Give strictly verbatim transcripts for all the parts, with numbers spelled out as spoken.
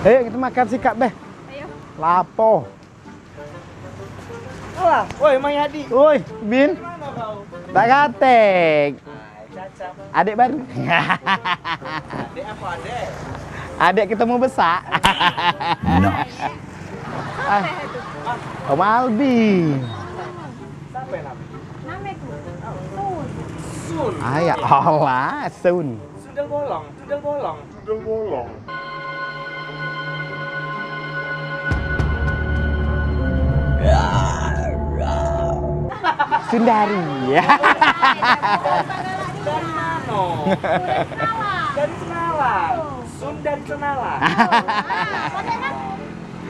Ayo kita makan sikap deh. Ayo. Lapo. Alah, woi Mang Yadi. Woi, Bin. Kemana kau? Tak katek. Hai, Caca. Adek baru. Adek apa adek? Adek ketemu besak. Nice. Ah. Om Albi. Siapa yang namanya? Name ku Sun. Sun. Ah, ya Allah, Sun. Sundel bolong, sundel bolong. Sundel bolong. Sundari. Dari mano? Dari Senalan. Sun dari Senalan.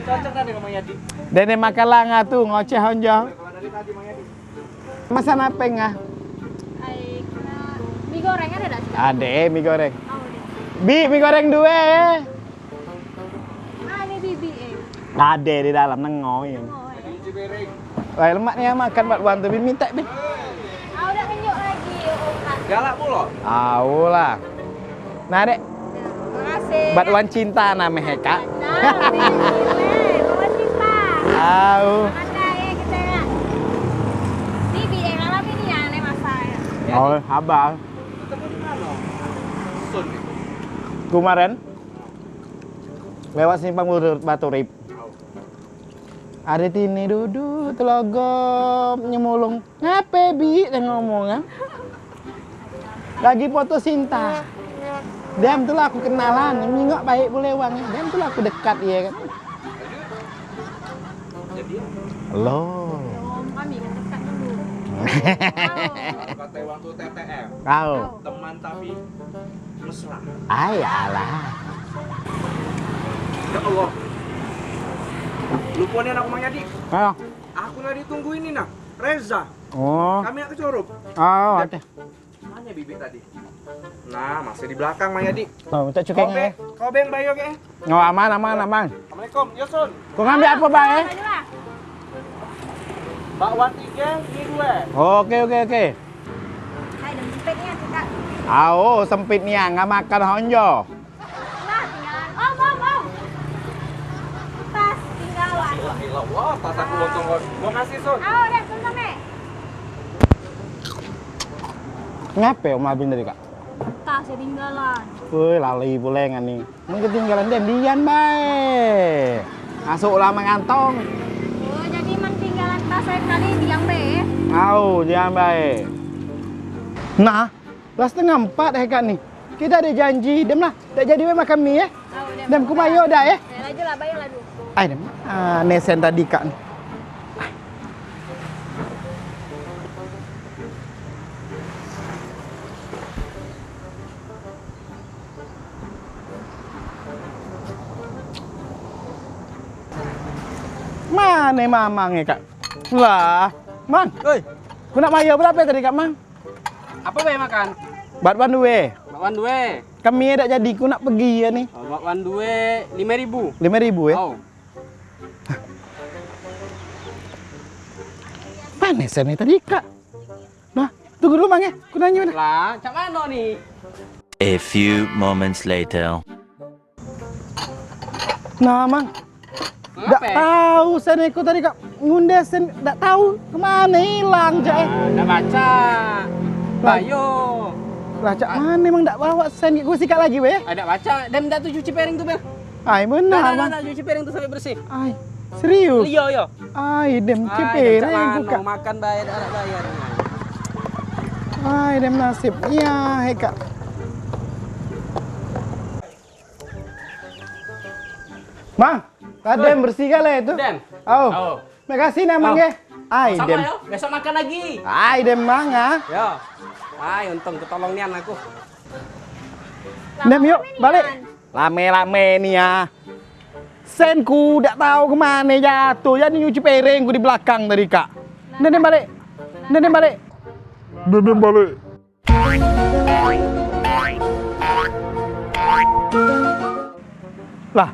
Cocok kan dengan Mang Yadi? Dene makan langa tu, ngoceh onjo. Kalau dari tadi Mang Yadi. Masan ape, Ngah? Ai, kena mie goreng ade dak? Ade mie goreng. Au, ade. Bi, mie goreng due. Ah, ini bibi, eh. Ade di dalam, nengo, ya. Nengo, eh. Wah, lemak ni yang makan buat wan tu, Bi, minta, Bi. Au, dak kenyuk lagi, oh, Kak. Galak pulo? Au lah. Nah, Dek. Makasih. Bat wan cinta nameh, Kak. Nah, Dek, Dek, wan cinta. Au. Makan dah, ya, kita, ya. Ni, Bi, eh, malam ini, ya, ane masak, ya. Oh, sabar. Ketemu di mana? Sun itu. Kemarin lewat simpang Batu Rip. Hari tini duduk telogop nyemulung. Ngape, Bi? Dia ngomong, kan? Lagi foto Sinta. Dem tu lah aku kenalan, ningok baik pule wang. Dem tu lah aku dekat ye, kan? Jadi? Lo. Belum, kami kan dekat dulu. Kata wang tu T T M. Kau. Teman tapi mesra. Ai, alah. Ya Allah. Lupa ni anak Mang Yadi. Ayo. Aku lagi tunggu ini nah. Reza. Oh. Kami nak ke Curup. Oh, ada. Mana bibik tadi? Nah, masih di belakang Mang Yadi. Oh, minta cukai. Kau beng, kau beng bayar ke? Oh, aman, aman, aman. Assalamualaikum. Yo, Sun. Kau ngambil apa, Bang, eh? Bakwan tiga, ini dua. Oke, oke, oke. Hai, dan sempit ni, Kak. Au, sempit ni, nggak makan honjo. Nah, tinggalan. Om, om, om. Tas tinggalan. Ilah, ilah, wah, tas aku lontong, kawan. Makasih, Sun. Au, dah, sama-sama. Ngape Om Abin tadi, Kak? Tas tinggalan. Woi, lali pule ngan ni. Men ketinggalan dem, dian bae. Masuk lah mengantong. Oh, jadi men tinggalan tas saya tadi, dian bae. Au, dian bae. Nah, lah setengah empat eh, Kak, ni. Kita ada janji, dem lah. Dak jadi we makan mie, eh. Au, dem. Dem, ku mayo dah, eh. Ya, laju lah, bayar lah dulu. Ai, dem. Ah, nesen tadi, Kak, ni. Mane mamang e, Kak? Lah, Mang. Oi. Ku nak mayo berape tadi, Kak, Mang? Apo be makan? Bakwan due. Bakwan due. Kami dak jadi, ku nak pegi ya ni. Oh, bakwan due lime ribu. Lime ribu ya? Oh. Mane sen ni tadi, Kak? Nah, tunggu dulu, Mang, eh. Ku nanyo dah. Lah, cak mano ni? A few moments later. Nah, Mang. Dak tau sen iku tadi, Kak. Ngunde sen dak tau kemane ilang, cak, eh. Ah, dak baca. Lah. Bayo. Lah, cak mane, Mang, dak bawa sen? Ku sikak lagi, weh. Ah, dak baca. Dem dak tu cuci piring tu, Bel. Ai, benar, nah, nah, Mang. Nah, cuci piring tu sampai bersih. Ai, serius? Iyo, iyo. Ai, dem, cuci piring ku, Kak. Makan bayar, anak bayar. Ai, dem, nasib. Iya, he, Kak. Mang, lah dem bersih kali itu. Dem. Au. Au. Makasih nah, Mang, ya. Ai, sama dem. Yo. Besok makan lagi. Ai, dem, Mang, ah. Yo. Ai, untung ketolong nian aku. Dem, yuk, balik. Lame-lame ni ya. Sen ku dak tau kemane jatuh, jadi nyuci piring ku di belakang tadi, Kak. Nene balik. Nene balik. Nene balik. Lah.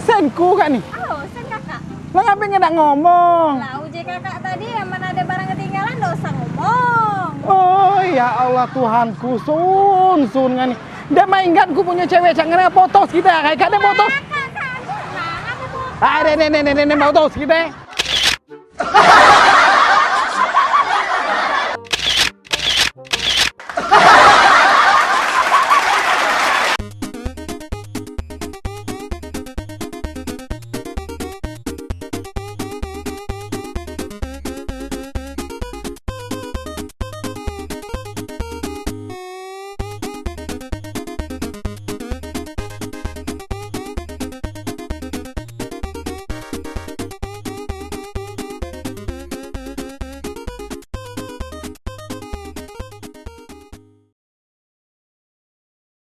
Sen ku, Kak, ni. Oh, sen Kakak. Lah, ngape nggak ngomong? Lah, uje Kakak tadi, amen ade barang ketinggalan, ndak usah ngomong. Oh, ya Allah, Tuhanku, Sun, Sun, ngani. Dak main kan ku punyo cewek cak ngene, putus kite, kai kade putus. Ah, nek, nek, nek, nek, nek, putus kite.